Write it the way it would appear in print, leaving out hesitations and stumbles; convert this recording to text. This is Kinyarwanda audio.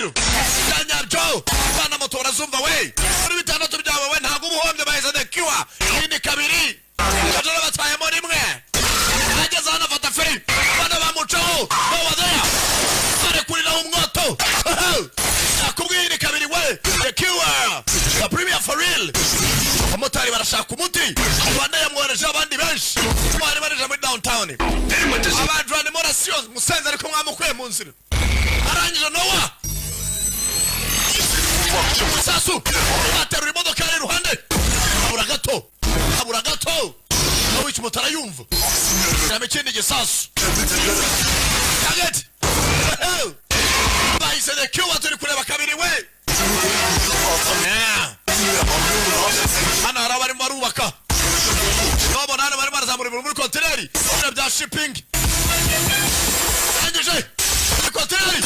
Bya nyabyo. Bana, moto barazumva we. Muri bitandatu byawe we, ntabwo uba uhombye. Bahise The Cure. Iyi ni kabiri, kajoro batwayemo rimwe. Ageze hano afata feri, bana bamucaho bawadaya barekuriraho umwoto. Nakubwiye, ni kabiri we. The Cure, the premier for real. Abamotari barashaka umuti. Rwanda yamwohereje abandi benshi bari bareje muri downtown abajurani morasiyo musenze, ariko mwamukuye mu nzira. Arangije Nowa sasu baterura imodoka yari iruhande. Habura gato, habura gato nawe ikimoto arayumva. Shyiramo ikindi gisasu. Target bahise The Cure. Turi kureba kabiri we. Yeah. Hano hari abarimo barubaka, babona hano barimo barazamura ibintu muri kontineri, ibintu bya shipping. Arangije muri kontineri.